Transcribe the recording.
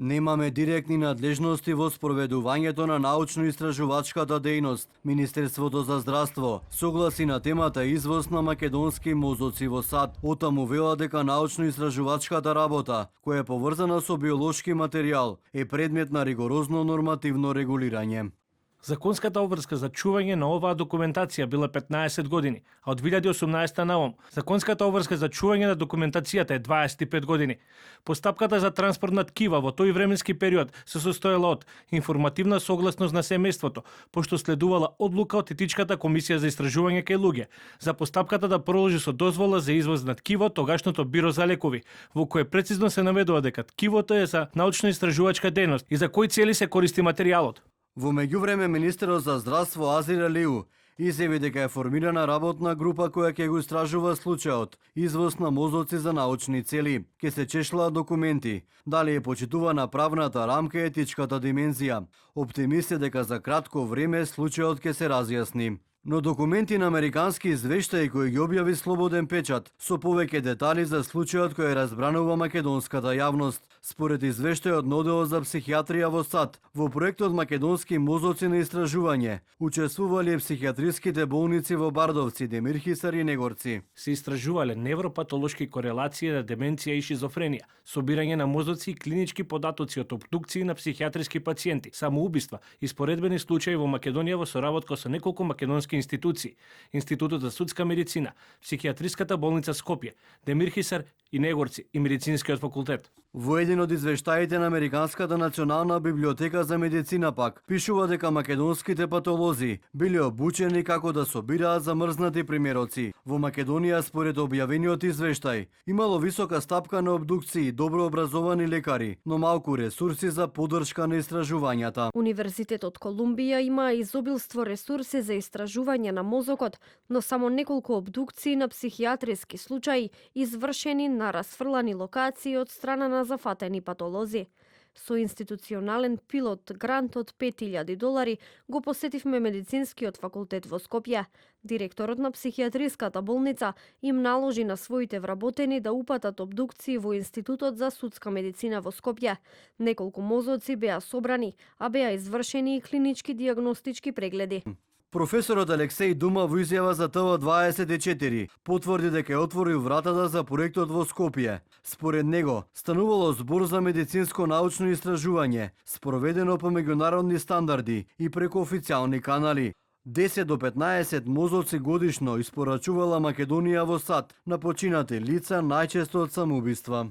Немаме директни надлежности во спроведувањето на научно-истражувачката дејност. Министерството за здравство согласи на темата извоз на македонски мозоци во САД. Отаму вела дека научно-истражувачката работа, која е поврзана со биолошки материјал, е предмет на ригорозно нормативно регулирање. Законската обврска за чување на оваа документација била 15 години, а од 2018 наом законската обврска за чување на документацијата е 25 години. Постапката за транспорт на ткива во тој временски период се состоела од информативна согласност на семејството, пошто следувала одлука од Етичката комисија за истражување кај луѓе, за постапката да продолжи со дозвола за извоз на ткиво тогашното биро за лекови, во кое прецизно се наведува дека ткивото е за научно-истражувачка дејност и за кои цели се користи материјалот. Во меѓувреме, министерот за здравство Азир Алиу изјави дека е формирана работна група која ќе го истражува случајот извоз на мозоци за научни цели. Ке се чешлаат документи, дали е почитувана правната рамка и етичката димензија. Оптимист е дека за кратко време случајот ќе се разјасни. Но документи на американски извештаи кои ги објави Слободен печат со повеќе детали за случајот кој разбранува македонската јавност. Според извештајот на одделот за психијатрија во САД, во проектот Македонски мозоци на истражување учествувале психијатриските болници во Бардовци, Демирхисар и Негорци. Се истражувале невропатолошки корелации на деменција и шизофренија, собирање на мозоци и клинички податоци од обдукции на психијатриски пациенти, самоубиства и споредбени случаи во Македонија во соработка со неколку македонски институции: Институтот за судска медицина, Психијатриската болница Скопје, Демирхисар и Негорци и Медицинскиот факултет. Во еден од извештаите на Американската национална библиотека за медицина пак пишува дека македонските патолози биле обучени како да собираат замрзнати примероци. Во Македонија, според објавениот извештај, имало висока стапка на обдукции, добро образовани лекари, но малку ресурси за поддршка на истражувањата. Универзитетот Колумбија има изобилство ресурси за истражување на мозокот, но само неколку обдукции на психијатриски случаи извршени на расфрлани локации од страна на зафатени патолози. Со институционален пилот грант од $5.000 го посетивме Медицинскиот факултет во Скопје. Директорот на психијатриската болница им наложи на своите вработени да упатат обдукции во Институтот за судска медицина во Скопје. Неколку мозоци беа собрани, а беа извршени и клинички диагностички прегледи. Професорот Алексеј Дума во изјава за ТВ24 потврди дека е отворил вратата за проектот во Скопје. Според него, станувало збор за медицинско научно истражување, спроведено по меѓународни стандарди и преку официјални канали. 10 до 15 мозоци годишно испорачувала Македонија во САД на починати лица, најчесто од самоубиства.